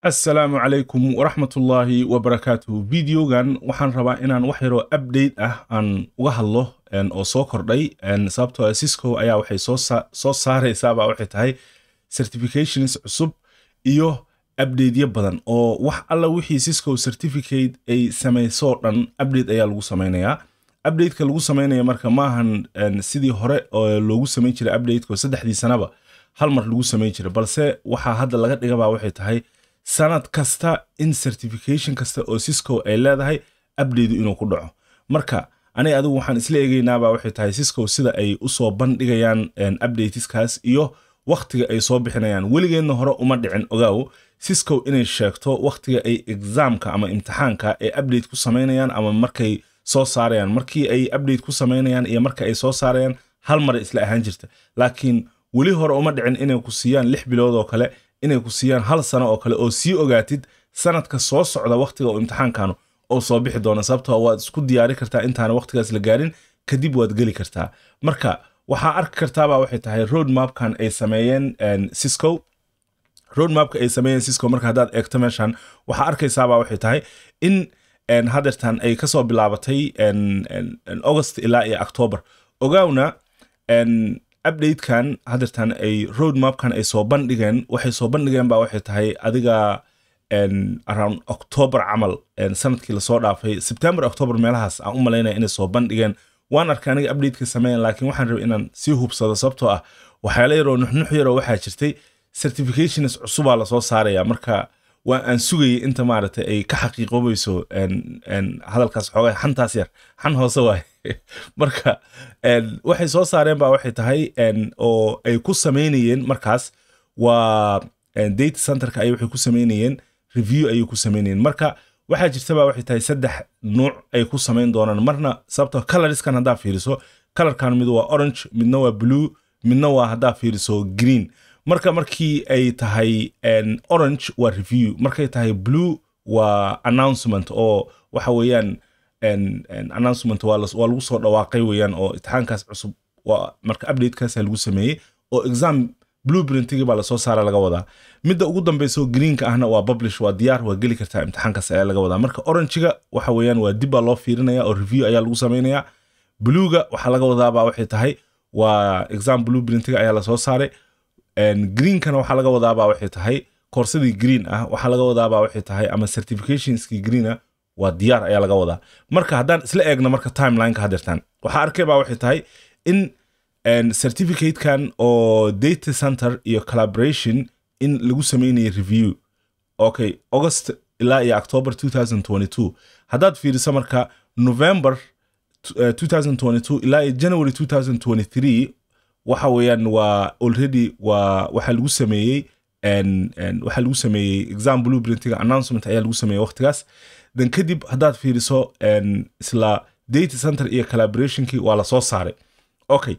Assalaamu calaykum waraxmatullaahi wabarakaatuhu. Videogan waxaan rabaa inaan wax yaroo update ah aan uga hadlo oo soo kordhay, sababtoo ah Cisco ayaa waxay soo saareysaabaa waxay tahay certifications cusub iyo updateyo badan, oo wax alla wixii Cisco certificate ay samaysoo dhan update ayaa lagu sameynayaa. Updateka lagu sameynaya marka maahan sidii hore oo loogu sameyn jiray updateka oo 3dii sanaba hal mar lagu sameyn jiray, balse waxaa hadda laga dhigabaa waxay tahay sanad kasta in certification kasta oo Cisco ay leedahay update inuu ku dhaco. Marka aniga adigu waxaan isla eegaynaabaa waxay tahay Cisco sida ay usoo bandhigayaan updateskaas iyo wakhtiga ay soo bixinayaan. Weligeedna hore uma dhicin, ogaaw, Cisco inay sheegto wakhtiga ay examka ama imtixaanka ay update ku sameynayaan ama markay soo saarayaan. Markii ay update ku sameynayaan iyo marka ay soo saarayaan hal mar isla ahaan jirta, laakiin weli hore uma dhicin inay ku siiyaan 6 bilood oo kale, inay ku siiyaan hal sano oo kale, oo sii ogaatid sanadka soo socda wakhtiga oo imtixaankanu oo soo bixi doona, sababtoo waad isku diyaari kartaa intaana wakhtigaas la gaarin, kadib waad geli kartaa. Marka waxaa arki kartaabaa waxay tahay roadmapkan ay sameeyeen Cisco, roadmapka ay sameeyeen Cisco. Marka haddaad eegto meeshan, waxaa arkaysaabaa waxay tahay in hadeertan ay kasoo bilaabatay August ilaa iyo October. Ogaawna, updatekan hadeertan ay roadmapkan ay soo bandhigeen, waxay soo bandhigeen baa waxay tahay adiga around October camal sanadkii lasoo dhaafay, September, October meelahaas aan u malaynaya inay soo bandhigeen. Waan arkay aniga updateka sameeyan, laakiin waxaan rabay inaan sii hubsado, sababtoo ah waxyaala yaroo nuxnux yaroo waxaa jirtay, certifications cusubaa lasoo saaraya. Marka waa aan sugayay inta maaragtay ay ka xaqiiqoobayso hadalkaas, xoogaa xantaas yar xan hoose waay. Marka waxay soo saareen baa waxay tahay oo ay ku sameynayeen markaas waa data centerka ay waxay ku sameynayeen review ayay ku sameynayeen. Marka waxaa jirtaba waxay tahay saddex nuuc ay ku samayn doonaan marna, sababtoo colorskan haddaa fiiriso, colorkan mid waa orange, midna waa blue, midna waa haddaa fiiriso green. Marka markii ay tahay orange waa review, markay tahay blue waa announcement, oo waxa weeyaan announcement waa lagu soo dhawaaqay weeyaan, oo imtixaankaas cusub waa marka updatekaasa lagu sameeyey oo exam blueprintigii baa lasoo saara laga wadaa. Midda ugu dambeysa oo greenka ahna waa publish, waa diyaar, waa geli kartaa imtixaankaas ayaa laga wadaa. Marka orange-ga waxa weeyaan waa dib baa loo fiirinaya oo review ayaa lagu sameynaya. Bluega waxaa laga wadaabaa waxay tahay waa exam blueprintiga ayaa lasoo saaray. Greenkana waxaa laga wadaabaa waxay tahay koorsadii green ah waxaa laga wadaabaa waxay tahay ama certificationskii green ah waa diyaar ayaa laga wadaa. Marka haddaan isla eegno marka timelineka hadeertaan, waxaa arkay baa waxay tahay in certificatekan oo data center iyo collaboration in lagu sameynayay review, okay, August ilaa iyo October 2022. Haddaad fiiriso marka November 2022 ilaa iyo January 2023 waxa weeyaan waa already waa waxaa lagu sameeyey waxaa lagu sameeyey exam blueprintiga announcement ayaa lagu sameeyey waqtigaas. Dan kadib haddaad fiiriso isla data center iyo collaborationkii waa lasoo saaray. Okay,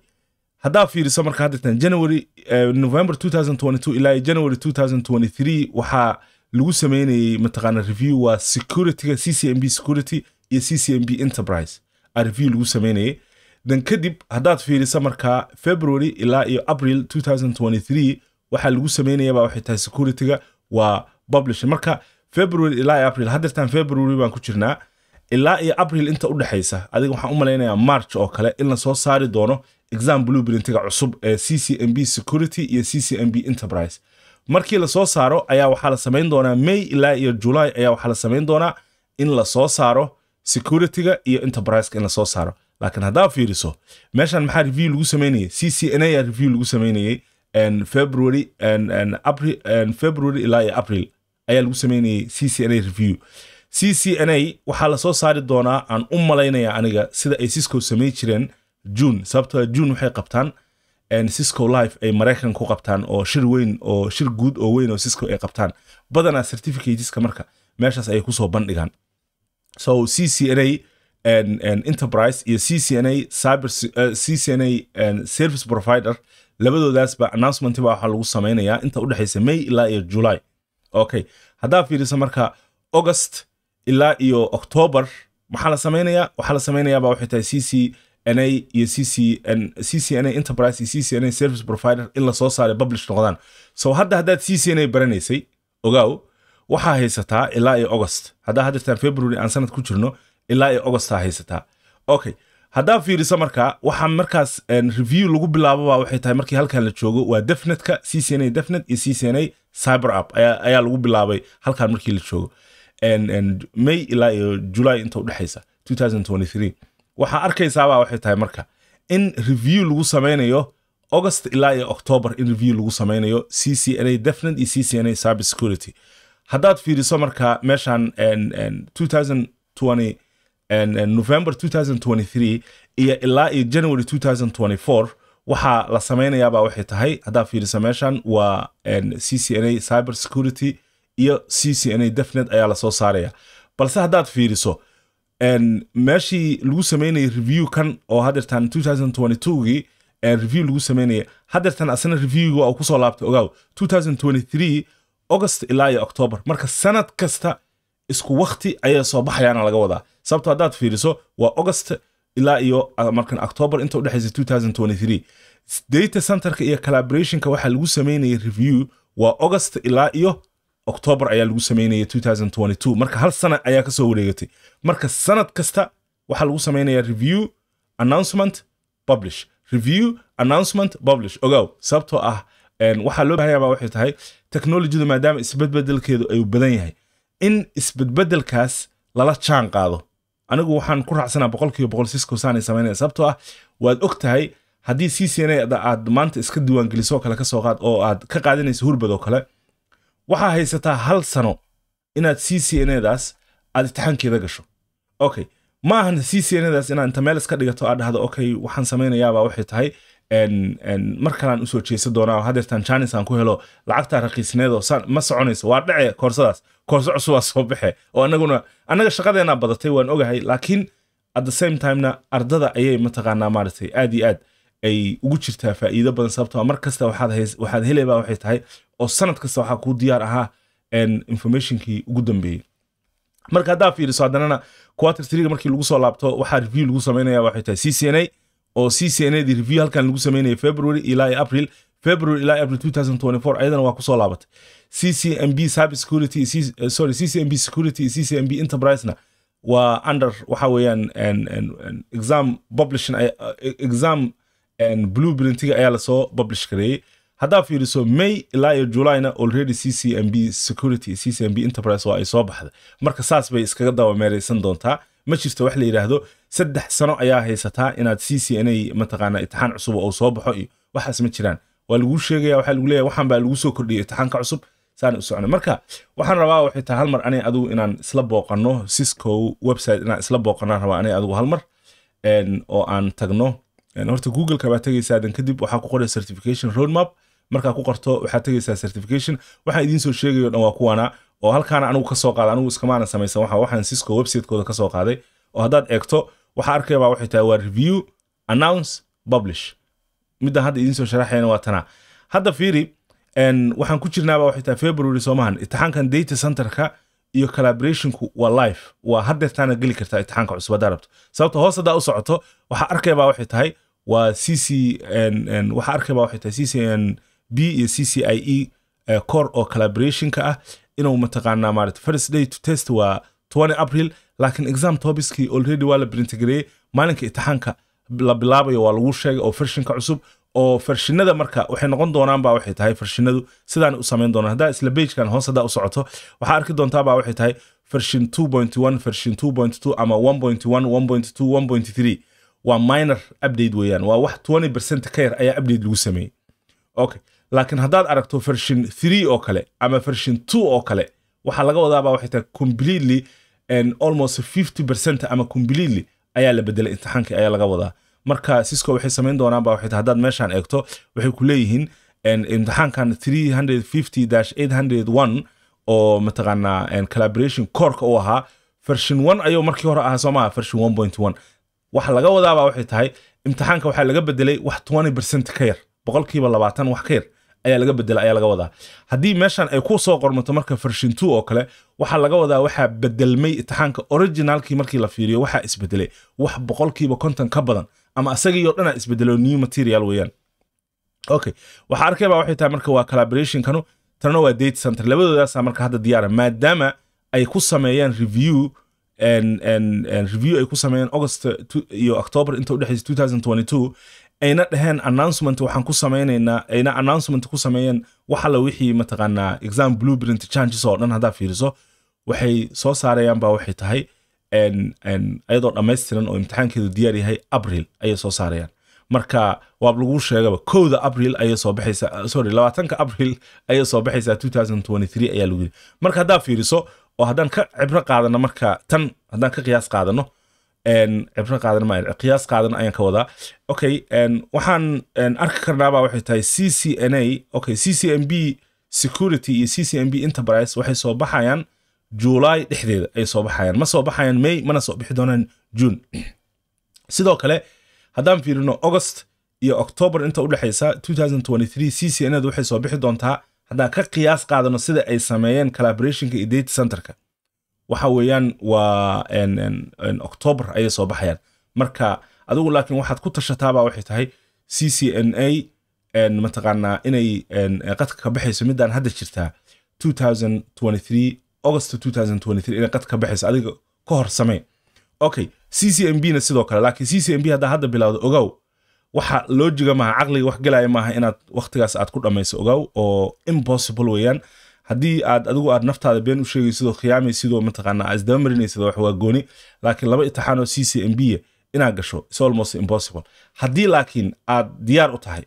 haddaad fiiriso marka haddeetan January, November 2022 ilaa January 2023 waxaa lagu sameynayay mataqaana review, waa securityga CCNP Security iyo CCNP Enterprise a review lagu sameynayay. Dan kadib haddaad fiiriso marka February ilaa iyo April 2023 waxaa lagu sameynaya baa waxay tahay securityga waa publish. Marka February ilaa iyo April, haddeertan February baan ku jirnaa, ilaa iyo April inta u dhexaysa, adiga waxaan u malaynayaa March oo kale in lasoo saari doono exam blueprintiga cusub ee CCNP Security iyo CCNP Enterprise. Markii lasoo saaro ayaa waxaa la samayn doonaa May ilaa iyo July ayaa waxaa la samayn doonaa in lasoo saaro securityga iyo enterpriseka in lasoo saaro. Laakiin haddaa fiiriso meeshan, maxaa review lagu sameynayay? CCNA ayaa review lagu sameynayay February and April, and February ilaa iyo April ayaa lagu sameynayay CCNA review. CCNA waxaa lasoo saari doonaa aan u malaynaya aniga sida ay Cisco samayn jireen June, sababtoo June waxay qabtaan Cisco Live ay Maraykan ku qabtaan, oo shir weyn oo shir guud oo weyn oo Cisco ay qabtaan badanaa certificateska. Marka meeshaas ayay kusoo bandhigaan. So CCNA and Enterprise iyo CCNA cyber, CCNA and Service Provider, labadoodaasba announcement baa waxaa lagu sameynayaa inta u dhexaysa May ilaa iyo July. Okay, haddaa fiiriso marka August ilaa iyo October maxaa la sameynayaa? Waxaa la sameynayaa baa waxay tahay CCNA iyo CCNA Enterprise iyo CCNA Service Provider in lasoo saaray, publish noqdaan. So hadda haddaad CCNA baranaysay, ogaaw, Waxaa haysataa ilaa iyo August. Haddaa haddeertaan February aan sanad ku jirno, ilaa iyo Augustaa haysataa. Okay, haddaa fiiriso marka, waxaa markaas review lagu bilaababa waxay tahay markii halkan la joogo waa DevNetka, CCNA DevNet iyo CCNA Cyber App ayaa lagu bilaabay halkan markii la joogo May ilaa iyo July inta udhexaysa 2023. Waxaa arkaysaabaa waxay tahay marka in review lagu sameynayo August ilaa iyo October, in review lagu sameynayo CCNA DevNet iyo CCNA Cyber Security. Haddaad fiiriso marka meeshan 2020, November 2023 iyo ilaa iyo January 2024, waxaa la sameynayaabaa waxay tahay, haddaad fiiriso meeshan, waa CCNA Cyber Security iyo CCNA DevNet ayaa lasoo saaraya. Balse haddaad fiiriso meeshii lagu sameynayay review kan oo haddeertan 2022gii review lagu sameynayay, haddeertan asna reviewga oo kusoo laabtay, ogaaw, 2023 August ilaa iyo October. Marka sanad kasta isku wakti ayay soo baxayaana laga wadaa, sababto haddaad fiiriso waa August ilaa iyo markan October inta udhexaysa 2023. Data centerka iyo collaborationka waxaa lagu sameynayay review waa August ilaa iyo October ayaa lagu sameynayay 2022. Marka hal sana ayaa kasoo wareegatay. Marka sanad kasta waxaa lagu sameynaya review, announcement, publish, review, announcement, publish. Ogow, sababtoo ah waxaa loo baahan yaabaa waxay tahay technologydu maadaama isbedbedelkeedu ay badan yahay, in isbedbedelkaas lala jaan qaado. Anigu waxaan ku raacsanaa 100% Cisco saanay samaynaya, sababtoo ah waad og tahay haddii CCNA aad maanta iska diiwaangeliso kale, kasoo qaad oo aad ka qaadanayso Hurbad oo kale, waxaa haysataa hal sano inaad CCNA daas aad imtixaankeeda gasho. Okay, ma ahan CCNA daas inaad inta meel iska dhigato aad dhahdo, "Okay, waxaan samaynayaabaa waxay tahay mar kalaan usoo jeesan doonaa oo hadeertaan chance aan ku helo lacagtaa raqiisneed," oo ma soconayso. Waa dhece koorsadaas, koorso cusubaa soo baxe oo anaguna annaga shaqadeenaa badatay, waan ogahay, laakiin at the same timena ardada ayay mataqaanaa maaragtay aad iyo aad ay ugu jirtaa faa'iido badan, sababtoo ah mar kasta waxaad helaybaa waxay tahay oo sanad kasta waxaa kuu diyaar ahaa informationkii ugu dambeeyey. Marka haddaa fiiriso haddanana quarter three markii lagu soo laabto, waxaa review lagu sameynaya waxay tahay CCNA, oo CCNA di review halkan lagu sameynaya February ilaa iyo April, February ilaa April 2024, ayadana waa kusoo laabatay. CCNP Cyber Security, sorry, CCNP Security, CCNP Enterprise-na waa under waxa weeyaan exam publishing, exam blueprintiga ayaa lasoo publish gareeyey. Haddaa fiiriso May ilaa iyo Julyna already CCNP Security, CCNP Enterprise waa ay soo baxday. Marka saas bay iskaga daba meereysan doontaa. Ma jirto wax la yidhaahdo 3 sano ayaa haysataa inaad CCNA mataqaana imtixaan cusub oo soo baxo iyo waxaas ma jiraan. Waa laguu sheegaya, waxaa lagu leeyahay waxaan baa lagu soo kordhiyay imtixaanka cusub, saan u soconay. Marka waxaan rabaa waxay tahay hal mar ani adigu inaan isla booqanno Cisco website, inaan isla booqanaan rabaa ani adigu hal mar oo aan tagno. Horta Google-ka baa tegaysaa, dan kadib waxaa ku qoray certification roadmap. Markaa ku qorto waxaad tegaysaa certification. Waxaan idiin soo sheegayo dhan waa kuwana oo halkaana anigu ka soo qaaday, anigu iskamaana samaysan, waxaan Cisco website-kooda ka soo qaaday. Oo haddaad eegto waxaa arkaya waxay tahay waa review, announce, publish. Midda hadda idiin soo sharaxayana waa tana. Hadda fiiri, waxaan ku jirnaaba waxay tahay February, soomahan? Imtixaankan data centerka iyo collaborationku waa live, waa haddeertaana geli kartaa imtixaanka cusub haddaa rabto, sababta hoos haddaa u socoto waxaa arkaybaa waxay tahay waa CC, waxaa arkaybaa waxay tahay CCNP iyo CCIE core oo collaborationka ah inuu mataqaanaa maarata first day to test waa 20 April, laakiin exam topicskii already waa la printgareeyey. Maalinka imtixaanka la bilaabayo waa lagu sheegay oo versionka cusub oo versionada marka waxay noqon doonaan baa waxay tahay versionadu sidaan u samayn doonaan. Haddaa isla pagekan hoos haddaa u socoto waxaa arki doontaa baa waxay tahay version 2.1, version 2.2 ama 1.1, 1.2, 1.3. Waa minor update weeyaan, waa wax 20% ka yar ayaa update lagu sameeyey. Okay, laakiin haddaad aragto version 3 oo kale ama version 2 oo kale, waxaa laga wadaabaa waxay tahay completely and almost 50% ama completely ayaa la bedelay imtixaanka ayaa laga wadaa. Marka Cisco waxay samayn doonaan baa waxay tahay, haddaad meeshaan eegto, waxay ku leeyihiin imtixaankan 350-801 oo mataqaanaa collaboration coreka u ahaa version 1 ayuu markii hore ahaa, soo maaha? Version 1.1 waxa laga wadaabaa waxay tahay imtixaanka waxaa laga bedelay wax 20% ka yar, 20% wax ka yar ayaa laga bedelay ayaa laga wadaa. Haddii meeshan ay ku soo qormato marka version 2 oo kale, waxaa laga wadaa waxaa bedelmay imtixaanka originalkii markii la fiiriyo, waxaa isbedelay wax 50% ka badan ama asagii oo dhanaa isbedelo, new material weeyaan. Okay, waxaa arkay baa waxay tahay marka waa collaboration kanu Tanna waa data center. Labadoodaasa marka hadda diyaara, maadaama ay ku sameeyeen review and review ay ku sameeyeen August iyo October inta udhexaysa 2022, ayna dhaheen announcement waxaan ku sameynaynaa, ayna announcement ku sameeyeen wax alla wixii mataqaanaa exam blueprint changes oo dhan. Haddaa fiiriso, waxay soo saarayaan baa waxay tahay ayadoo dhammaystiran oo imtixaankeedu diyaar yahay April ayay soo saarayaan. Marka waab laguu sheegaba, 1da April ayay soo baxaysaa, sorry, 20ka April ayay soo baxaysaa 2023 ayaa lagu yidhi. Marka haddaa fiiriso oo haddaan ka cibro qaadano, marka tan haddaan ka qiyaas qaadano, cibro qaadano ma qiyaas qaadano ayaan ka wadaa. Okay, waxaan arki karnaabaa waxay tahay CCNA, okay, CCNP Security iyo CCNP Enterprise waxay soo baxayaan July dhexdeeda ayay soo baxayaan. Ma soo baxayaan May, mana soo bixi doonaan June. Sidoo kale haddaan fiirino August iyo October inta udhexaysa 2023, CCNA waxay soo bixi doontaa, haddaan ka qiyaas qaadano sida ay sameeyeen collaborationka iyo data centerka, waxa weeyaan waa October ayay soo baxayaan. Marka adigu laakiin waxaad ku tashataabaa waxay tahay CCNA mataqaanaa inay qadka ka baxayso midaan hadda jirtaa 2023, August 2023 inay qadka ka baxayso. Adiga ka hor samee. Okay, CCNP na sidoo kale. Laakiin CCNP haddaa hadda bilowdo, ogow, waxa loojiga maaha, caqliga wax gelaya maaha inaad waqtigaas aad ku dhammayso. Ogow oo impossible weeyaan. Haddii aad adigu aad naftaada been u sheegaysid oo khiyaamaysid oo mataqaanaa aad isdaba marinaysid, wax waa gooni. Laakiin laba imtixaan oo CCNP inaad gasho is almost impossible. Haddii laakiin aad diyaar u tahay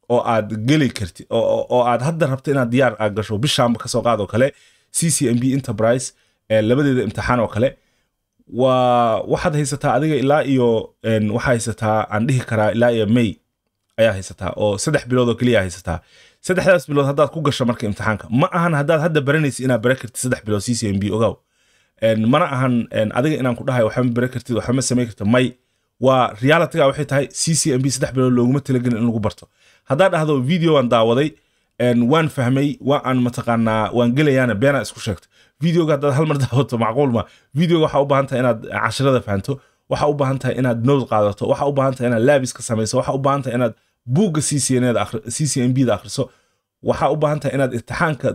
oo aad geli kartid oo aad hadda rabto inaad diyaar aad gasho bishaanba kasoo qaad oo kale CCNP Enterprise labadeeda imtixaan oo kale, waa waxaad haysataa adiga ilaa iyo waxaa haysataa, aan dhihi karaa, ilaa iyo May ayaa haysataa, oo 3 bilood oo keliya haysataa. 3daas bilood haddaad ku gasho marka imtixaanka, ma ahan haddaad hadda baranaysid inaad bara kartid 3 bilood CCNP, ogow. Mana ahan adiga inaan ku dhahay waxba ma bara kartid, waxba ma samayn kartid. May, waa realityga waxay tahay CCNP 3 bilood looguma talagelin in lagu barto. Haddaad dhahdo video waan daawaday, waan fahmay, waa aan mataqaanaa waan gelayaana, beenaa isku sheegto. Videoga haddaad hal mar daawato, macquul ma. Videoga waxaa u baahan tahay inaad casharada fahanto, waxaa u baahan tahay inaad note qaadato, waxaa u baahan tahay inaad labiska samayso, waxaa u baahan tahay inaad buugga CCNB da akhriso, waxaa u baahan tahay inaad imtixaanka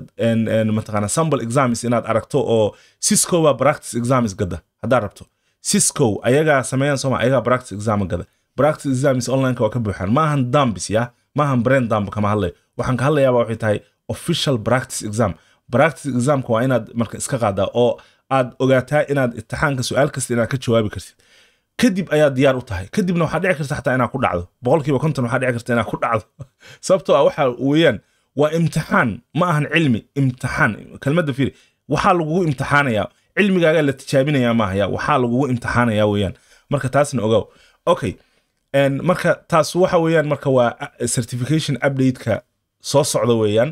mataqaanaa sample exams inaad aragto, oo Cisco baa practice exams gada. Haddaad rabto, Cisco ayagaa sameeyaan sooma, ayagaa practice exam gada. Practice exams online-ka waa ka buuxaan. Maahan dumps ya, maahan brain dump kama hadlayo. Waxaan ka hadlayaaba waxay tahay official practice exam. Practice examka waa inaad marka iska qaadaa oo aad ogaataa inaad imtixaanka su-aal kasta inaad ka jawaabi kartid. Kadib ayaad diyaar u tahay. Kadibna waxaa dhici karta xataa inaad ku dhacdo, 50% waxaa dhici karta inaad ku dhacdo, sababtoo ah waxa weeyaan waa imtixaan, ma ahan cilmi. Imtixaan kelmadda fiiri, waxaa lagugu imtixaanayaa cilmigaaga la tijaabinayaa maahaya, waxaa lagugu imtixaanayaa weeyaan. Marka taasna ogow. Okay, marka taas waxa weeyaan marka waa certification update-ka soo socda weeyaan.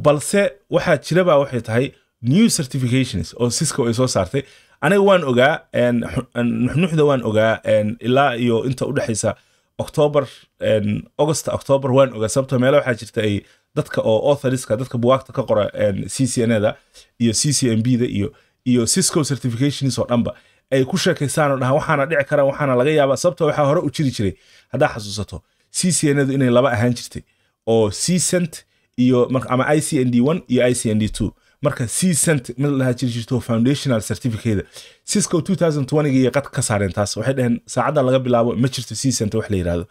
Balse waxaa jiraba waxay tahay new certifications oo Cisco ay soo saartay. Aniga waan ogaa nuxnuxda, waan ogaa ilaa iyo inta udhexaysa October, August, October waan ogaa, sababtoo meelo waxaa jirta ay dadka oo authoriska, dadka buwaagta ka qora CCNA da iyo CCNP da iyo Cisco certifications oo dhanba ay ku sheekaystaan oo dhahaan waxaana dhici kara, waxaana laga yaabaa. Sababtoo waxaa hore u jiri jiray, haddaa xasuusato, CCNA du inay laba ahaan jirtay oo CCENT iyo ama ICND 1 iyo ICND 2. Marka CCENT mid la dhahaa jiri jirto, foundational certificate. Cisco 2020 iyo qad ka saareen taas. Waxay dhaheen saacadda laga bilaabo ma jirto CCENT wax la yidhaahdo.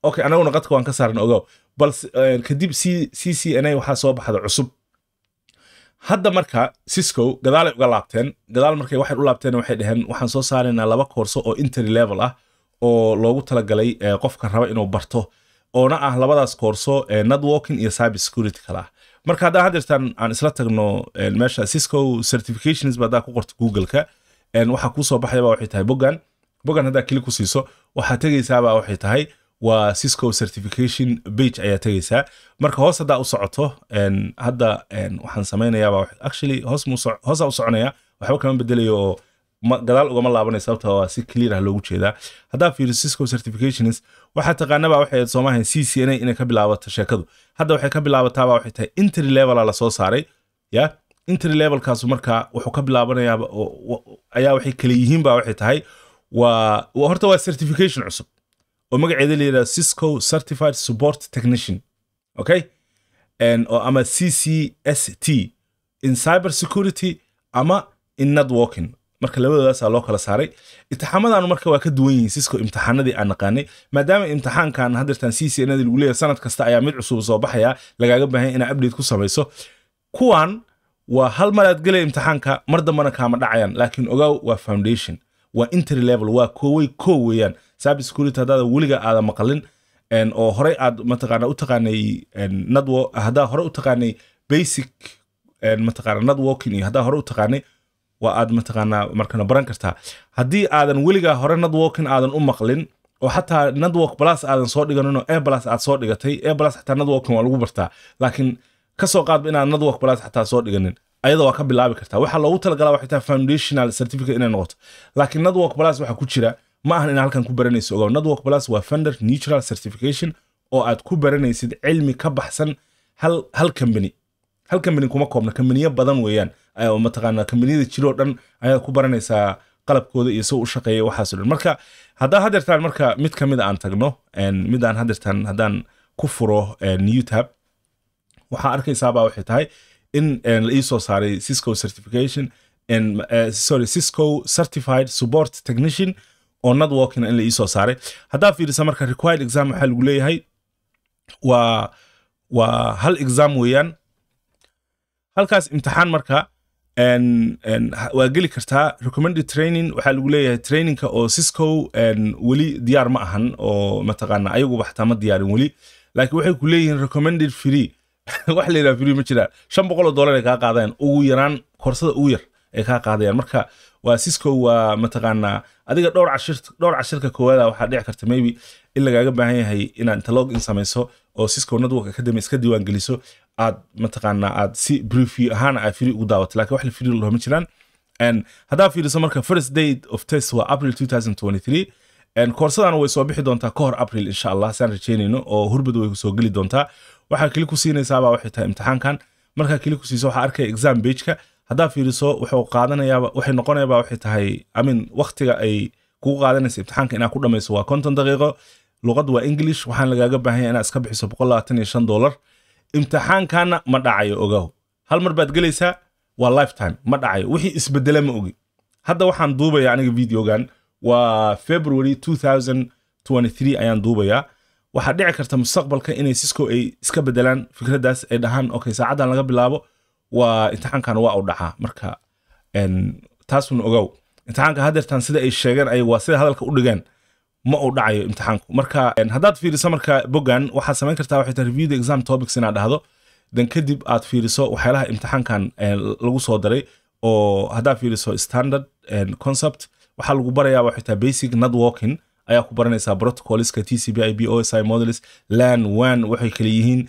Okay, anaguna qadka waan ka saaran, ogow. Balse kadib CCNA waxaa soo baxda cusub. Hadda marka Cisco gadaalay uga laabteen. Gadaal markay waxay u laabteen, waxay dhaheen waxaan soo saaraynaa laba koorso oo entry level ah oo loogu talagalay qofka raba inuu barto, oona ah labadaas koorso networking iyo cyber security kala ah. Marka haddaan haddeertaan aan isla tagno meesha Cisco certifications ba haddaa ku qorto Google-ka, waxaa kuu soo baxayaba waxay tahay boggan. Boggan haddaa click ku siiso, waxaa tegaysaaba waxay tahay waa Cisco certification page ayaa tegaysaa. Marka hoos haddaa u socoto, hadda waxaan samaynayaaba actually hoos hoosaa u soconaya, waxba kama bedelayo oo gadaal ugama laabanay, sababta waa si clear ah loogu jeedaa. Haddaa fiiriso Cisco certifications, waxaa taqaanaba waxay ahayd soomahan CCNA inay ka bilaabato sheekadu. Hadda waxay ka bilaabataaba waxay tahay entry levela lasoo saaray ya. Entry levelkaasu marka wuxuu ka bilaabanayaa ayaa waxay kala yihiin ba waxay tahay waa horta waa certification cusub oo magaceeda la yidhahdo Cisco Certified Support Technician. Okay, oo ama CCST in cyber security ama in networking. Marka labadoodaasa loo kala saaray imtixaamadan. Marka waa ka duwan yihiin Cisco imtixaanadii aan naqaanay, maadaama imtixaankan haddeertan CCNA lagu leeyahay sanad kasta ayaa mid cusub soo baxaya, lagaaga baahan inaad update ku samayso. Kuwan waa hal mar aad gelaya imtixaanka, mar dambana kaama dhacayaan. Laakiin ogaaw, waa foundation, waa entry level, waa kooway koo weeyaan. Cyber security haddaada weliga aada maqalin oo horey aad mataqaana u taqaanay network, haddaa hore u taqaanay basic mataqaana networking iyo haddaa hore u taqaanay, waa aad mataqaanaa markana baran kartaa. Haddii aadan weligaa hore networking aadan u maqlin oo xataa Network Plus aadan soo dhiganin oo A plus aad soo dhigatay, A plus xataa networking waa lagu bartaa, laakiin kasoo qaadba inaad Network Plus xataa soo dhiganin, ayada waa ka bilaabi kartaa. Waxaa loogu talagalaa waxay tahay foundational certificate inay noqoto, laakiin Network Plus waxa ku jira ma ahan inaad halkan ku baranayso. Ogow, Network Plus waa vendor neutral certification oo aad ku baranaysid cilmi ka baxsan hal company. Hal company kuma koobna, kambaniyo badan weeyaan oo mataqaanaa kambaniyada jiroo dhan ayaad ku baranaysaa qalabkooda iyo soo u shaqeeya, waxaas oo dhan. Marka haddaa hadeertaan marka mid ka mid aan tagno, mid aan hadeertaan haddaan ku furo new tab, waxaa arkaysaabaa waxay tahay in la ii soo saaray Cisco certification, sorry, Cisco Certified Support Technician oo networking in la ii soo saaray. Haddaa fiirisa marka required exam, waxaa lagu leeyahay waa hal exam weeyaan. Halkaas imtixaan marka waa geli kartaa. Recommended training waxaa lagu leeyahay trainingka oo Cisco weli diyaar ma ahan oo mataqaana ayaguba xataa ma diyaarin weli, laakiin waxay ku leeyihiin recommended free. Wax la yidhaha free ma jiraan. $500 ay kaa qaadayaan ugu yaraan, koorsada ugu yar ay kaa qaadayaan. Marka waa Cisco, waa mataqaanaa adiga dhowr cashir, dhowr cashirka koowaada waxaa dhici karta maybe in lagaaga baahan yahay inaad inta log in samayso oo Cisco Network Academy iska diiwaan geliso, aad mataqaanaa aad si preview ahaan aad free ugu daawato, laakiin wax la free loo ma jiraan. Haddaa fiiriso marka first date of test waa April 2023. Koorsadana way soo bixi doontaa ka hor April, insha Allah, saan rajeynayno, oo hurbad way soo geli doontaa. Waxaa keli ku siinaysaabaa waxay tahay imtixaankan. Markaa keli ku siiso, waxaa arkaya exam pageka. Haddaa fiiriso, wuxuu qaadanayaaba, waxay noqonayaaba waxay tahay, I mean, waqtiga ay kugu qaadanaysa imtixaanka inaad ku dhamayso waa 50 daqiiqo. Luqaddu waa English. Waxaan lagaaga baahan yahay inaad iska bixiso $125. Imtixaankana ma dhacayo, ogaw. Hal mar baad gelaysaa, waa lifetime, ma dhacayo. Wixii isbedele ma ogi. Hadda waxaan duubaya aniga videogan waa February 2023 ayaan duubayaa. Waxaa dhici karta mustaqbalka inay Cisco ay iska bedelaan fikraddaas, ay dhahaan, "Okay, saacaddan laga bilaabo waa imtixaankan waa u dhacaa." Marka taasuna ogow. Imtixaanka haddeertan sida ay sheegeen ay waa sida hadalka u dhigeen, ma uu dhacayo imtixaanku. Marka haddaad fiiriso marka boggan, waxaad samayn kartaa waxay tahay review the exam topics inaad dhahdo, dan kadib aad fiiriso waxyaalaha imtixaankan lagu soo daray. Oo haddaad fiiriso standard concept, waxaa lagu barayaa waxay tahay basic networking ayaa ku baranaysaa, protocolska TCP IP, OSI models, LAN, WAN waxay kala yihiin,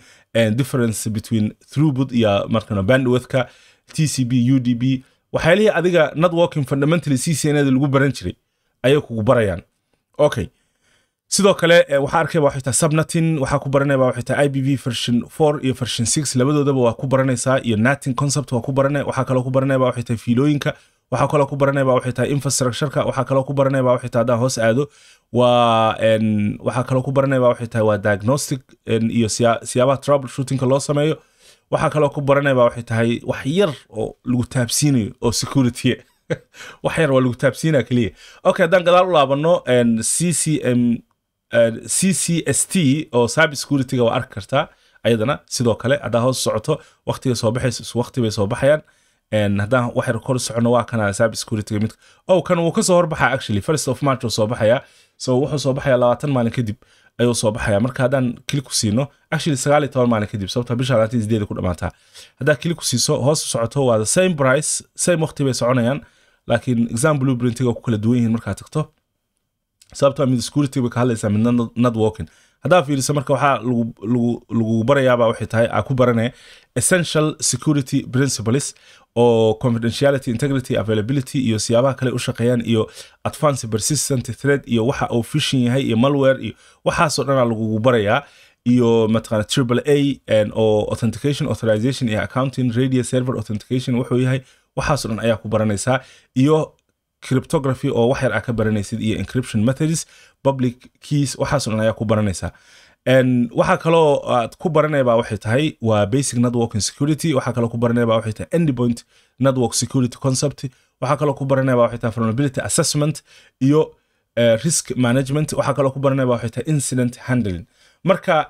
difference between throughput iyo markana bandwidthka, TCP UDP, waxyaalihii adiga networking fundamentally CCNA lagu baran jiray ayay kugu barayaan. Okay, sidoo kale waxaa arkayba waxay tahay subnetting, waxaa ku baranayba waxay tahay IPv version 4 iyo version 6, labadoodaba waa ku baranaysaa, iyo natting concept waa ku baranay. Waxaa kaloo ku baranayba waxay tahay fiilooyinka. Waxaa kaloo ku baranayba waxay tahay infrastructureka. Waxaa kaloo ku baranayba waxay tahay, haddaan hoos aado, waa waxaa kaloo ku baranayba waxay tahay waa diagnostic iyo siyaabaha trouble shootingka loo sameeyo. Waxaa kaloo ku baranayba waxay tahay wax yar oo lagu taabsiinayo oo security, wax yar waa lagu taabsiinaya keliya. Okay, haddaan gadaal u laabano, CCM CCST oo cyber security-ga waa arki kartaa ayadana. Sidoo kale haddaa hoos socoto, waqtiga soo baxayso isku waqti bay soo baxayaan. Haddaan wax yar kor socono, waa kana cyber security-ga mid oh kan wuu kasoo horbaxaa actually 1st of March uu soo baxayaa. So wuxuu soo baxayaa 20 maalin kadib ayuu soo baxayaa. Marka haddaan click ku siino, actually 19 maalin kadib, sababta bisha 28 ku dhamaataa. Haddaa click ku siiso, hoos u socoto, waa the same price, same waqti bay soconayaan, laakiin exam blueprintiga ku kala duwan yihiin markaad tagto, sababtoo mid security bay ka hadlaysaa, midna networking. Haddaa fiiriso marka, waxaa lagu barayaaba waxay tahay aa ku baranaya essential security principles oo confidentiality, integrity, availability iyo siyaabaha kale u shaqeeyaan, iyo advanced persistent threat, iyo waxa uu phishing yahay, iyo malware, iyo waxaasoo dhanaa lagugu barayaa, iyo mataqaana triple A oo authentication, authorization iyo accounting, RADIUS server authentication wuxuu yahay, waxaasoo dhan ayaa ku baranaysaa, iyo cryptography oo wax yar aa ka baranaysid, iyo encryption methods, public keys, waxaasoo dhan ayaa ku baranaysaa. Waxaa kaloo aad ku baranaya baa waxay tahay waa basic networking security. Waxaa kaloo ku baranaya baa waxay tahay endpoint network security concept. Waxaa kaloo ku baranaya baa waxay tahay vulnerability assessment iyo risk management. Waxaa kaloo ku baranaya baa waxay tahay incident handling. Marka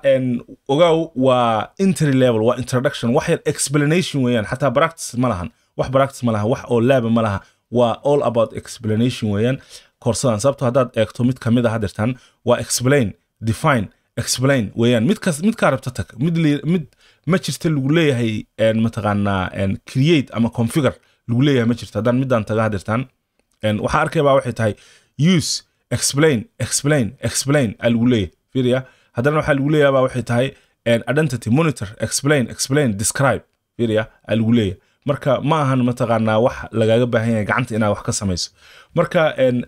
ogaaw, waa entry level, waa introduction, wax yar explanation weeyaan. Xataa practice ma lahan, wax practice ma laha, wax oo lab ma laha, waa all about explanation weeyaan koorsadan. Sababto haddaad eegto mid kamid a hadirtan, waa explain, define, explain weeyaan. Mid kas midkaa rabta tag, mid mid ma jirta lagu leeyahay mataqaanaa create ama configure lagu leeyahay, ma jirto. Haddaan midaan taga hadirtan, waxaa arkaya baa waxay tahay use, explain, explain, explain aa lagu leeyahay. Fiiriya, haddana waxaa lagu leeyahay baa waxay tahay identity monitor, explain, explain, describe. Fiiriya, aa lagu leeyahay. Marka ma ahan mataqaanaa wax lagaaga baahan yahay gacanta inaad wax ka samayso. Marka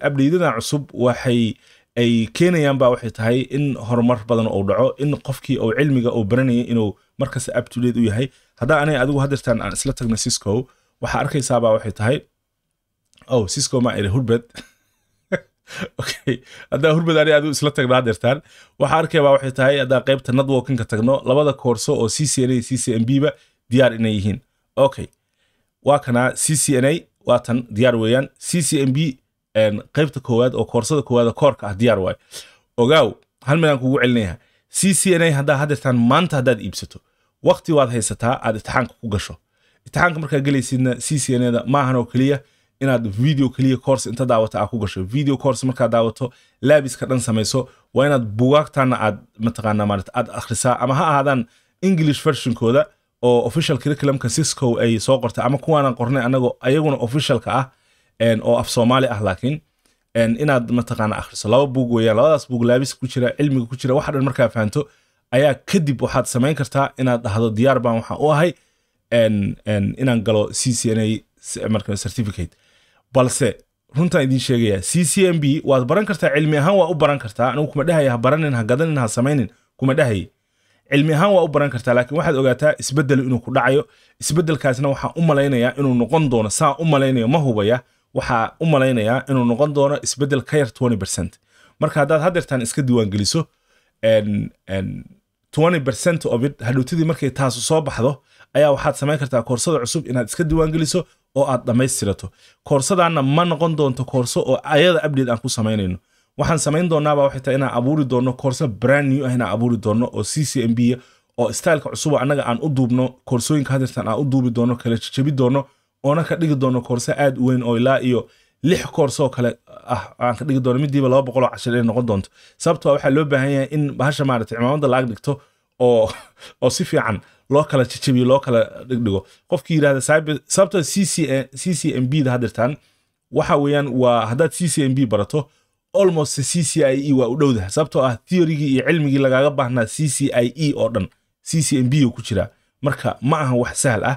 updateadan cusub waxay ay keenayaan baa waxay tahay in horumar badan uu dhaco, in qofkii uu cilmiga uu baranayay inuu markasta up to date u yahay. Haddaa anay adigu hadirtaan aan isla tagna Cisco, waxaa arkaysaa baa waxay tahay, oh, Cisco ma iri, Hurbad. Okay, haddaa Hurbad ani adigu isla tagno hadirtaan, waxaa arkaya baa waxay tahay haddaa qaybta networkingka tagno, labada koorso oo CCNA, CCNP ba diyaar inay yihiin. Okay, waa kana CCNA, waa tan, diyaar weeyaan. CCNP qaybta koowaad oo koorsada koowaad oo koorka ah diyaar waayo. Ogaaw, hal midaan kugu celinaya: CCNA haddaa hadirtaan maanta haddaad iibsato, waqti waad haysataa aad imtixaanka ku gasho. Imtixaanka markaa gelaysidna, CCNA da maahan oo keliya inaad video keliya course inta daawata aad ku gasho. Video course markaad daawato, labiska dhan samayso, waa inaad bugaagtaana aad mataqaanaa maarata aad akhrisaa, ama ha ahaadaan English versionkooda oo official curriculumka Cisco ay soo qortay, ama kuwaanaan qornay anagoo ayaguna officialka ah oo af Soomaali ah, laakiin inaad mataqaana akhriso. Laba buug weeyaan labadaas buug, labis ku jira, cilmiga ku jira, waxa dhan markaa fahanto ayaa kadib waxaad samayn kartaa inaad dhahdo diyaar baan waxaan u ahay inaan galo CCNA marka certificate. Balse runtaan idiin sheegaya, CCNP waad baran kartaa, cilmi ahaan waa u baran kartaa. Anigu kuma dhahaya ha baranin, ha gadanin, ha samaynin, kuma dhahayay. Cilmi ahaan waa u baran kartaa, laakiin waxaad ogaataa isbeddel inuu ku dhacayo. Isbeddelkaasna waxaan u malaynayaa inuu noqon doono, saa u malaynayo, ma hubaya, waxaa u malaynayaa inuu noqon doono isbeddel ka yar 20%. Marka haddaad haddeertaan iska diiwaangeliso 20% of it, hadhowtadii markay taasu soo baxdo ayaa waxaad samayn kartaa koorsada cusub inaad iska diiwaangeliso oo aad dhammaystirato. Koorsadaanna ma noqon doonto koorso oo ayada update aan ku samaynayno. Waxaan samayn doonaaba waxay tahay inaan abuuri doono koorso brand new ah, inaan abuuri doono oo CCNP, oo styleka cusub oo annaga aan u duubno koorsooyinka hadirtan aan u duubi doono, kala jejebi doono, oona ka dhigi doono koorso aad u weyn oo ilaa iyo lix koorsoo kale ah aan ka dhigi doono, midiiba 200 oo cashir inay noqon doonto. Sababtoo waxaa loo baahan yahay in bahasha maaragtay cimaamada laag dhigto oo si fiican loo kala jejebiyo, loo kala dhigdhigo. Qofkii yidhahda cyber, sababtoo CCNP da hadirtan waxa weeyaan waa haddaad CCNP barato, almost CCIE waa u dhowdaha, sababtoo ah theorygii iyo cilmigii lagaaga baahnaa CCIE oo dhan CCNP ku jiraa. Marka ma ahan wax sahal ah.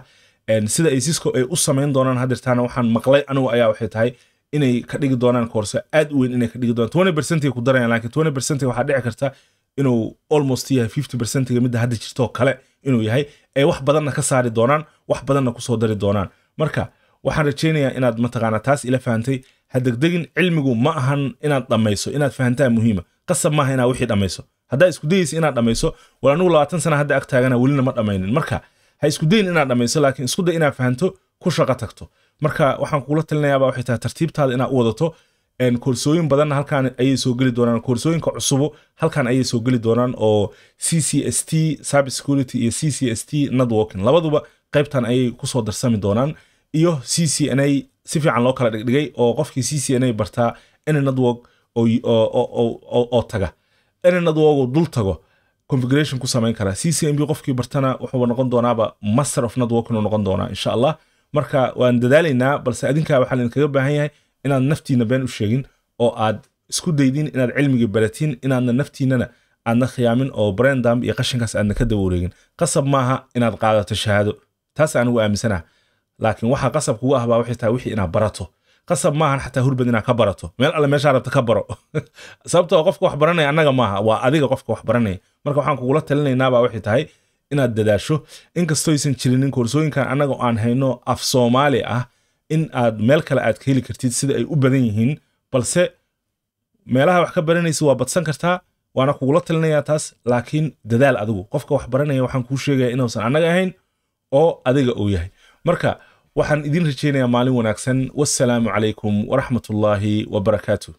Sida ay Cisco ay u samayn doonaan hadirtaana, waxaan maqlay anigu ayaa waxay tahay inay ka dhigi doonaan koorso aad u weyn, inay ka dhigi doonaan 20% ay ku darayaan, laakiin 20% waxaa dhici karta inuu almost yahay 50% midda hadda jirto oo kale inuu yahay, ay wax badanna ka saari doonaan, wax badanna kusoo dari doonaan. Marka waxaan rajaynayaa inaad mataqaanaa taas ila fahantay. Ha degdegin, cilmigu ma ahan inaad dhammayso, inaad fahantaa muhiima. Qasab maaha inaad wixii dhammayso. Haddaa isku dayeysa inaad dhammayso, wal anigu 20 sana hadda ag taagana, welina ma dhammaynin. Marka ha isku dayin inaad dhammayso, laakiin isku day inaad fahanto, ku shaqo tagto. Marka waxaan kugula talinayaaba waxay tahay tartiibtaada inaad u wadato. Koorsooyin badanna halkaan ayay soo geli doonaan, koorsooyinka cusubo halkaan ayay soo geli doonaan, oo CCST cyber security iyo CCST networking labaduba qaybtan ayay kusoo darsami doonaan, iyo CCNA si fiican loo kala dhigdhigay, oo qofkii CCNA bartaa any network oo taga, any network oo dul tago, configuration ku samayn karaa. CCNP qofkii bartana wuxuu noqon doonaaba master of network inuu noqon doonaa, insha Allah. Marka waan dadaalaynaa, balse adinkaa waxaa laidinkaga baahan yahay inaad naftiina been u sheegin oo aad isku daydin inaad cilmigii baratiin, inaadna naftiinana aadna khiyaamin oo brandam iyo qashinkaas aadna ka daba wareegin. Qasab maaha inaad qaadato shahaado, taas anigu aaminsanaha, laakiin waxaa qasab kugu ah baa waxay tahay wixii inaad barato. Qasab maahan xataa Hurbad inaad ka barato, meel alle meeshaa rabta ka baro, sababtoo qofka wax baranaya annaga maaha, waa adiga qofka wax baranaya. Marka waxaan kugula talinaynaa waxay tahay inaad dadaasho, inkastooysan jirinin koorsooyinkan annaga aan hayno af Soomaali ah in aad meel kale aad ka heli kartid sida ay u badan yihiin, balse meelaha wax ka baranaysa waa badsan kartaa, waana Waana kugula talinayaa taas, laakiin dadaal adigu. Qofka wax baranaya waxaan kuu sheegaya inuusan annaga ahayn oo adiga uu yahay. Marka waxaan idin rajaynayaa maalin wanaagsan. Wassalaamu calaykum waraxmatullaahi wabarakaatu.